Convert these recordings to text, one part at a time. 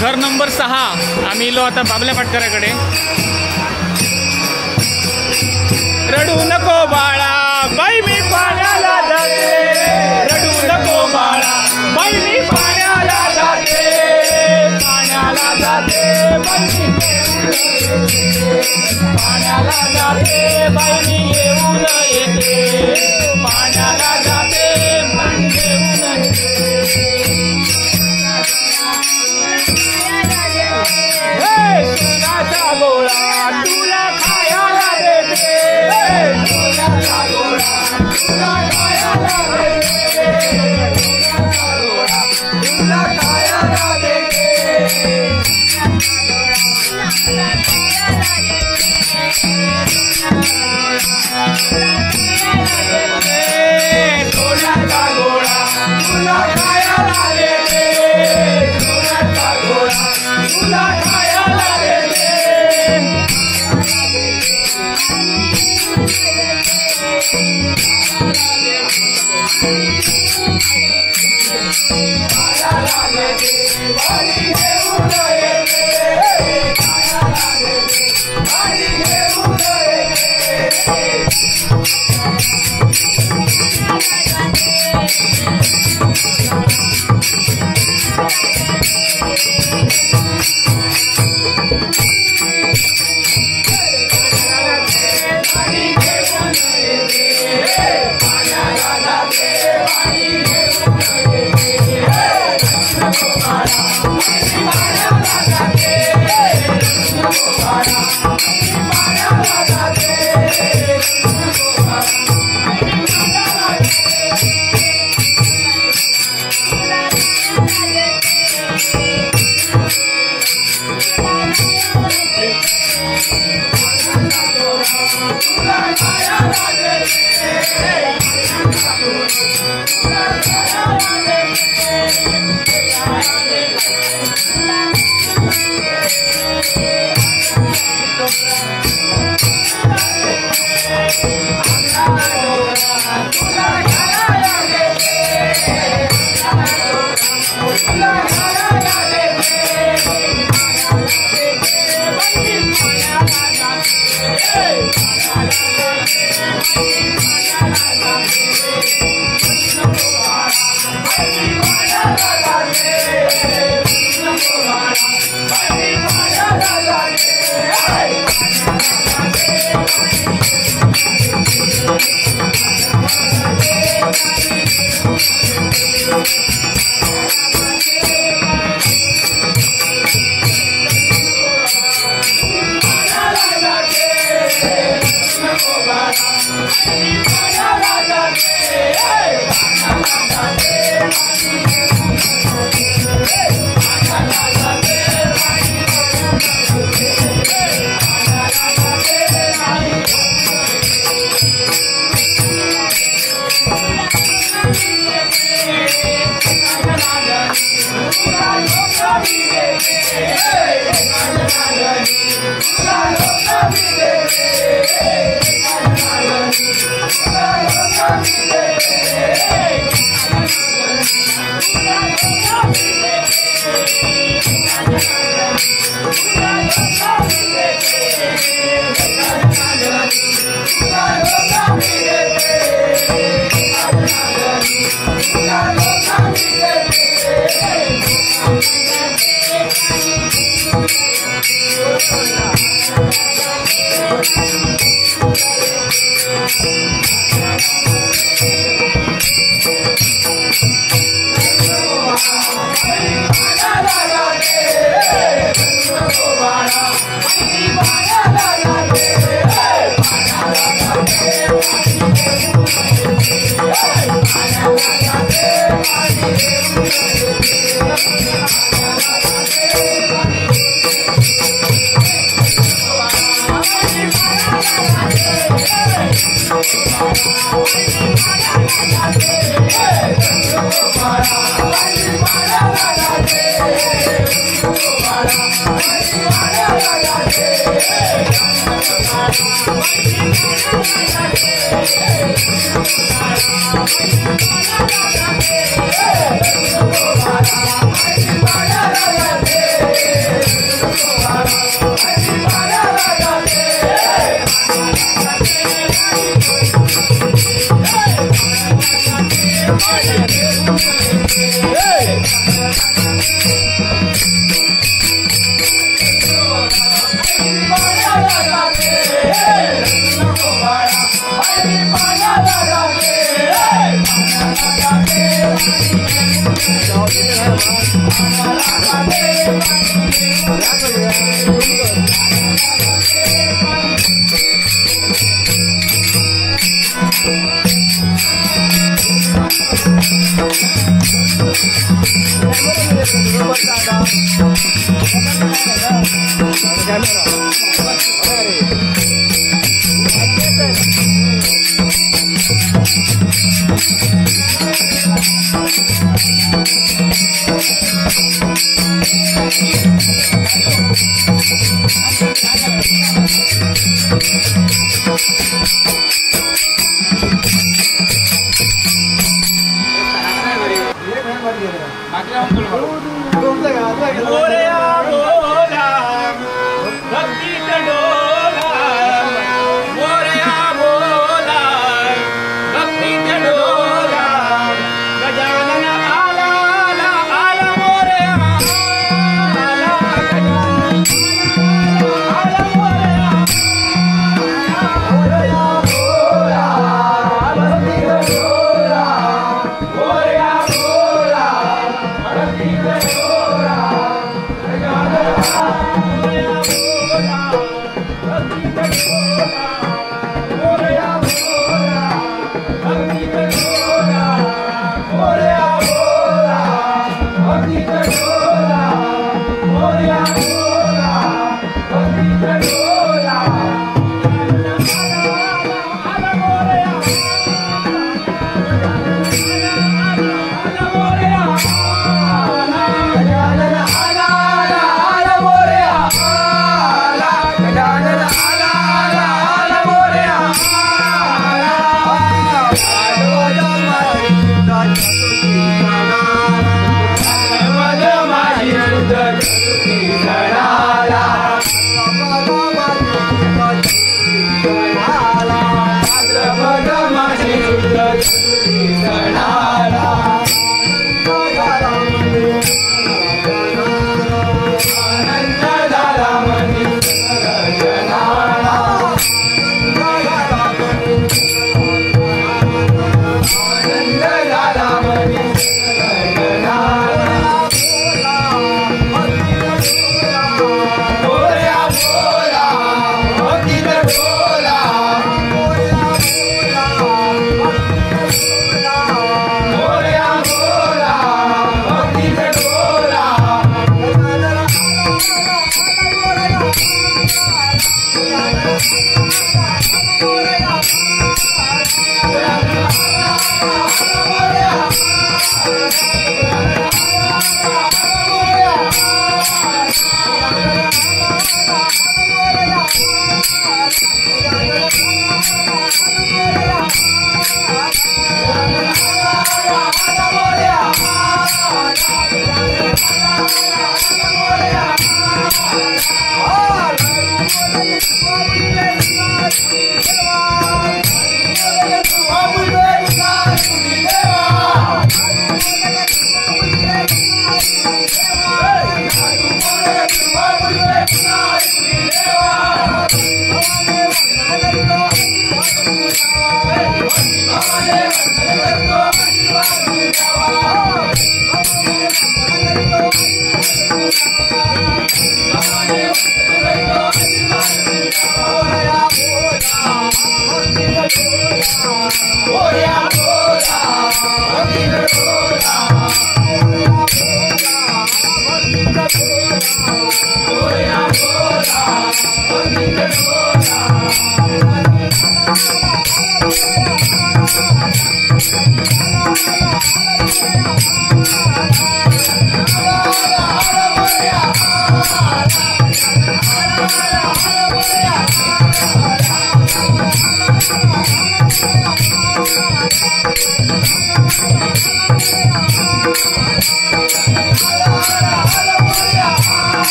घर नंबर 6. आम्ही इलो आता बाबल्या पाटकराकडे. रडू नको बाळा बाई मी पाण्याला जाते, रडू नको बाळा बाई मी पाण्याला जाते, पाण्याला जाते बाई मी येऊन, पाण्याला जाते बाई मी येऊन येते, पाण्याला जाते बाई येऊन येते. सोन्याचा गोळा तुला खायला देते, सोन्याचा गोळा तुला खायला देते, सोन्याचा गोळा तुला खायला देते. सोन्याचा गोळा तुला खायला देते, सोन्याचा गोळा तुला खायला देते. खायला देते पाणी घेऊन येते, खायला देते पाणी घेऊन येते.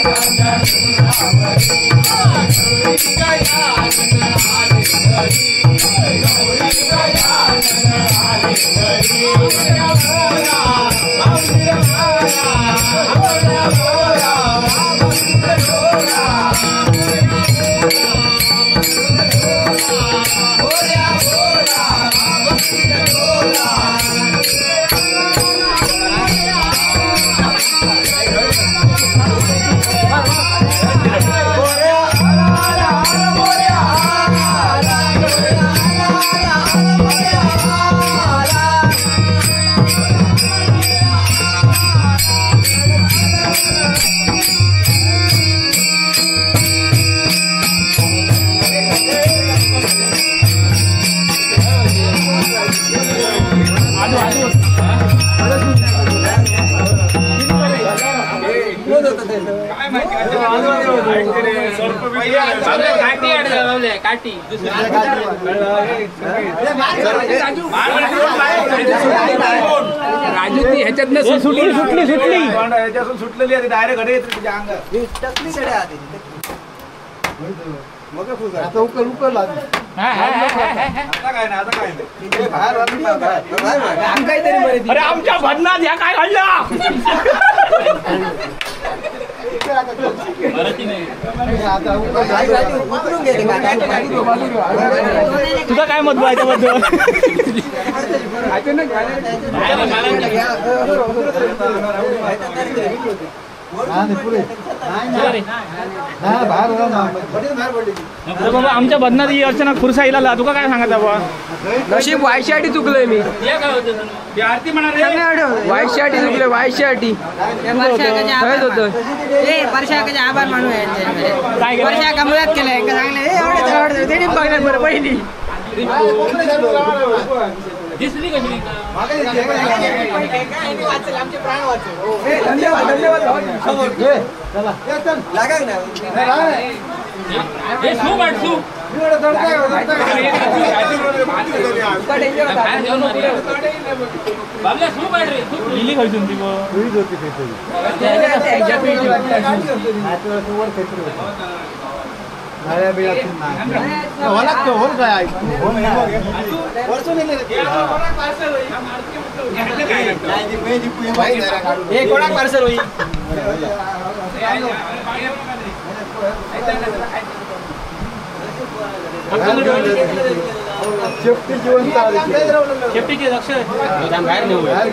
Oh, राजू ती ह्याच्यातनं सुटली सुटली सुटली ह्याच्यातून सुटलेली आहे डायरेक्ट घरी येते तुझ्या अंगात आता उकल उकल आता काय नाही आता काय नाही बाहेर. अरे आमच्या भजनात ह्या काय घडला? तुझं काय मत याच्याबद्दल? बाबा आमच्या बदनात ही अर्चना खुरसा इला तुका काय सांगायचं बाबा? नशीब वायशाठी चुकलोय मी. वायशाठी चुकलोय वायशाठी. होतं आभार मानू वर्षा कमलात केलंय चांगले बरं पहिली दिसली कशी? धन्यवाद धन्यवाद. कोणाक पार्सल होई? शेपटी जीवन शेपटीचे लक्ष बाहेर घेऊन बोला.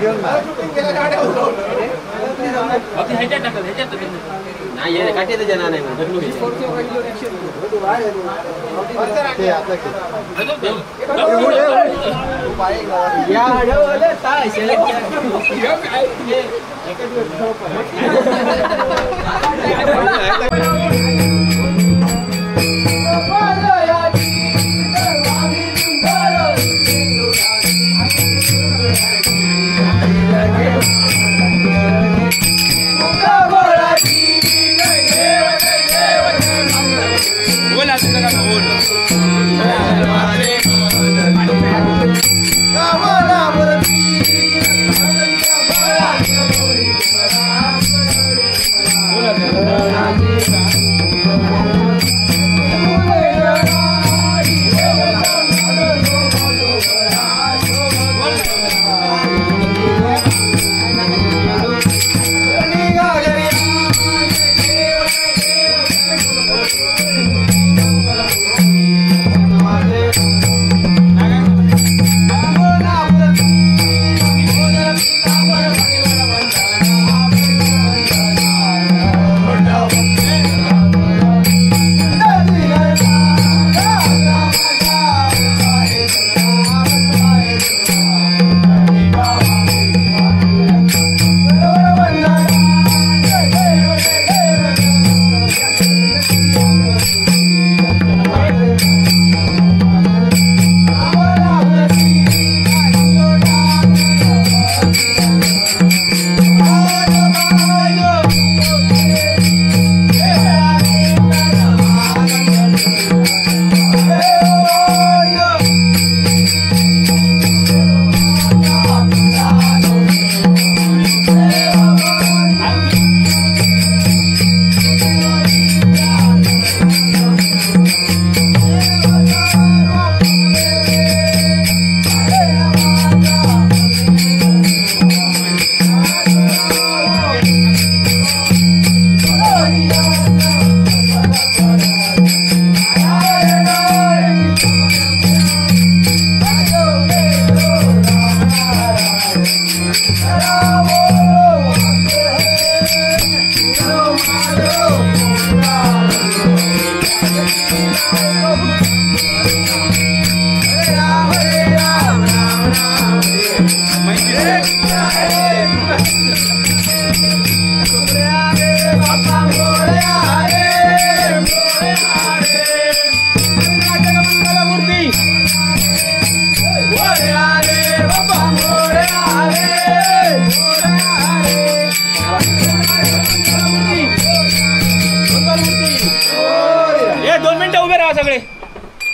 लावा सगळे.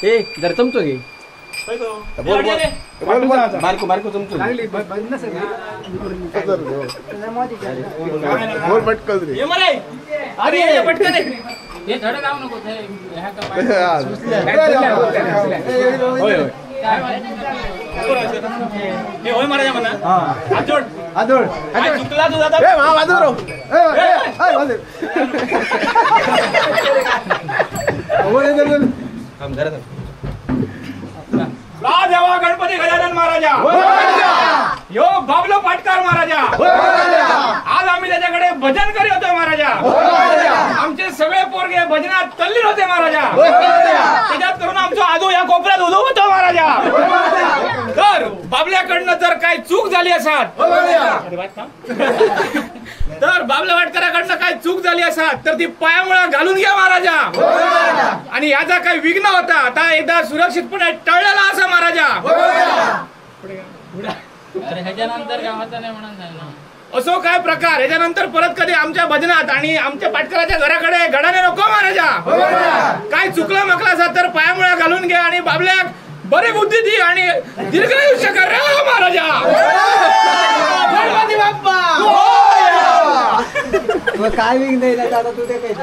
ए जर चमचो घे. बारको बारको चमचो. बोल पटकन रे. अरे पटकन हे धड लावू नको. हे होय महाराजा म्हणा. आजोड आजोड चुकला तुझा. ए मा वाजव. ए ए वाजव. थांब जरा थांब. देवा गणपती गजानन महाराजा, यो बाबलो पाटकर महाराजा, आज आम्ही त्याच्याकडे भजन करीत होतो महाराजा. आमचे सगळे पोरगे भजनात तल्लीन होते महाराजा. त्याच्यात करून आमचो आजू या कोपऱ्यात उभो होतो महाराजा. तर बाबल्याकडनं जर काय चूक झाली असत तर बाबल्या वाटकराकडनं काय चूक झाली असत तर ती पायामुळे घालून घ्या महाराजा. आणि याचा काही विघ्न होता आता एकदा सुरक्षितपणे टळलेला असा महाराजा. असो काय प्रकार ह्याच्यानंतर परत कधी आमच्या भजनात आणि आमच्या पाटकराच्या घराकडे घडाने नको महाराजा. काय चुकलं मकला असा तर पायामुळे घालून घ्या आणि बाबल्याक बरी बुद्धी दी आणि दीर्घायुष्य कर महाराजा. गणपती बाप्पा. काय विघ्न आता तू ते काही.